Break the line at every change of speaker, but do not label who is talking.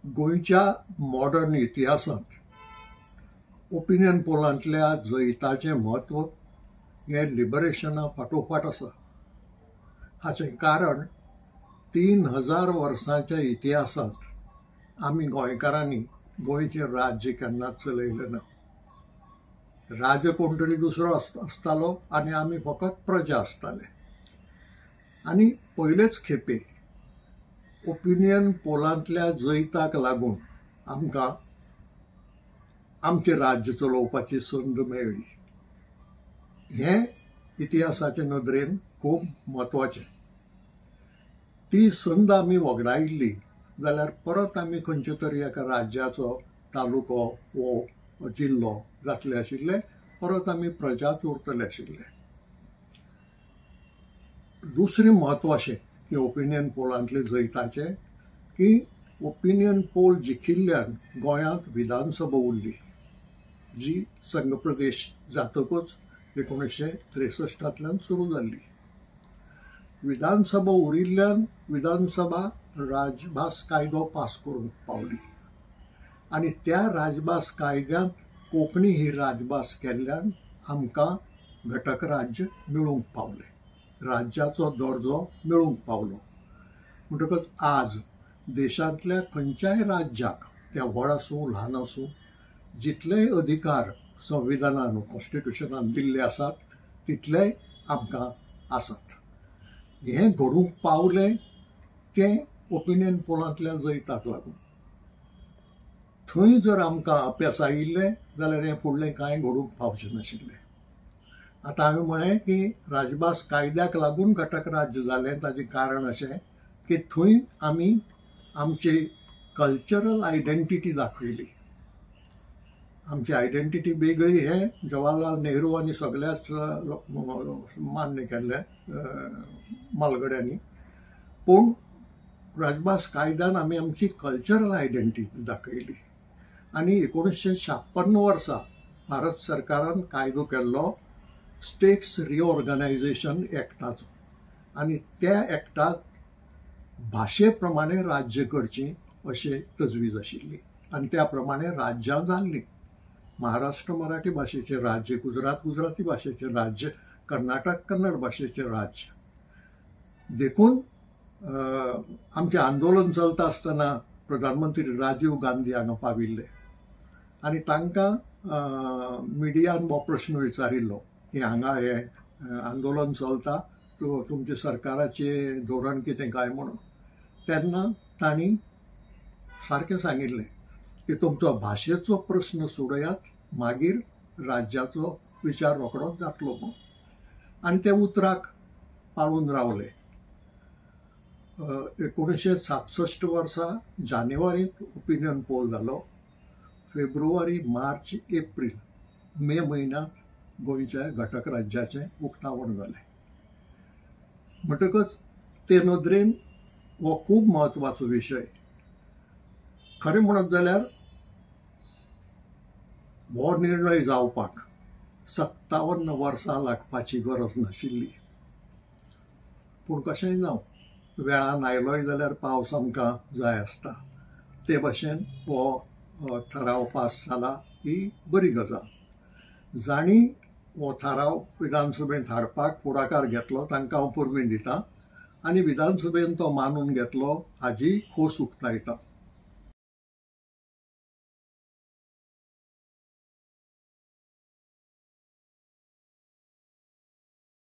गोंयच्या मॉडर्न इतिहासांत ओपिनियन पोलांतल्या जैताचें म्हत्व हें लिबरेशना फाटोफाट आसा. हाचें कारण 3000 वर्सांच्या इतिहासांत आमी गोंयकारांनी गोंयचें राज्य केन्नाच चलयलें ना. राज्य कोण तरी दुसरो आसतालो आनी आमी फकत प्रजा आसताले. आनी पयलेच खेपे ओपिनियन पोलांतल्या जैताक लागून आमकां आमचें राज्य चलोवपाची संद मेळ्ळी. हें इतिहासाचे नदरेन खूब म्हत्वाचें. ती संद आमी वगडायिल्ली जाल्यार परत आमी खंयच्या तरी एका राज्याचो तालुको वो जिल्लो जातले आशिल्ले, परत आमी प्रजाच उरतले आशिल्ले. दुसरें म्हत्व अशें की ओपिनियन पोलांतले जैताचें की ओपिनियन पोल जिखिल्ल्यान गोंयांत विधानसभा उरली, जी संघ प्रदेश जातकच 1963 सुरू जाल्ली. विधानसभा उरिल्ल्यान विधानसभा राजभास कायदो पास करूंक पावली आनी त्या राजभास कायद्यांत कोंकणी ही राजभास केल्ल्यान आमकां घटक राज्य मेळूंक पावलें, राज्याचो दर्जो मेळूंक पावलो. म्हणटकच आज देशांतल्या खंयच्याय राज्याक, तें व्हड आसूं ल्हान आसूं, जितलेय अधिकार संविधानान कॉन्स्टिट्युशनान दिल्ले आसात तितलेय आमकां आसात. हें घडूंक पावलें तें ओपिनियन पोलांतल्या जैताक लागून. थंय जर आमकां अपेस आयिल्लें जाल्यार हें फुडलें कांय घडूंक पावचें नाशिल्लें. आतां हांवें म्हळें की राजभास कायद्याक लागून घटक राज्य जालें, ताचें कारण अशें की थंय आमी आमची कल्चरल आयडेंटिटी दाखयली. आमची आयडेंटिटी वेगळी हें जवाहरलाल नेहरू आनी सगळ्याच मान्य केल्लें मालगड्यांनी. पूण राजभास कायद्यान आमी आमची कल्चरल आयडेंटिटी दाखयली आनी 1956 वर्सा भारत सरकारान कायदो केल्लो स्टेट्स रिऑर्गनायझेशन एक्टाचो आनी त्या एक्टाक भाशे प्रमाणे राज्य करचीं अशें तजवीज आशिल्ली आनी त्या प्रमाणे राज्यां जाल्लीं. महाराष्ट्र मराठी भाशेचें राज्य, गुजरात गुजराती भाशेचें राज्य, कर्नाटक कन्नड भाशेचें राज्य. देखून आमचें आंदोलन चलता आसतना प्रधानमंत्री राजीव गांधी हांगा पाविल्ले आनी तांकां मिडियान हो प्रश्न विचारिल्लो की हांगा हें आंदोलन चलता, तुमच्या सरकाराचें धोरण कितें काय म्हणून. तेन्ना तांणी सारकें सांगिल्लें की तुमचो भाशेचो प्रस्न सोडयात, मागीर राज्याचो विचार रोखडोच जातलो म्हणून. आनी ते उतराक पाळून रावले. 1967 वर्सा जानेवारींत ओपिनियन पोल जालो. फेब्रुवारी, मार्च, एप्रील, मे म्हयन्यांत गोंयच्या घटक राज्याचें उक्तावण जालें. म्हणटकच ते नदरेन हो खूब म्हत्वाचो विशय. खरें म्हणत जाल्यार हो निर्णय जावपाक 57 वर्सां लागपाची गरज नाशिल्ली. पूण कशेंय जावं, वेळान आयलोय जाल्यार पावस आमकां जाय आसता. ते भाशेन हो थाराव पास जाला ही बरी गजाल. जांणी हो थाराव विधानसभेंत हाडपाक फुडाकार घेतलो तांकां हांव परबीं दितां आनी विधानसभेन तो मानून घेतलो हाजी खोस उक्तायता.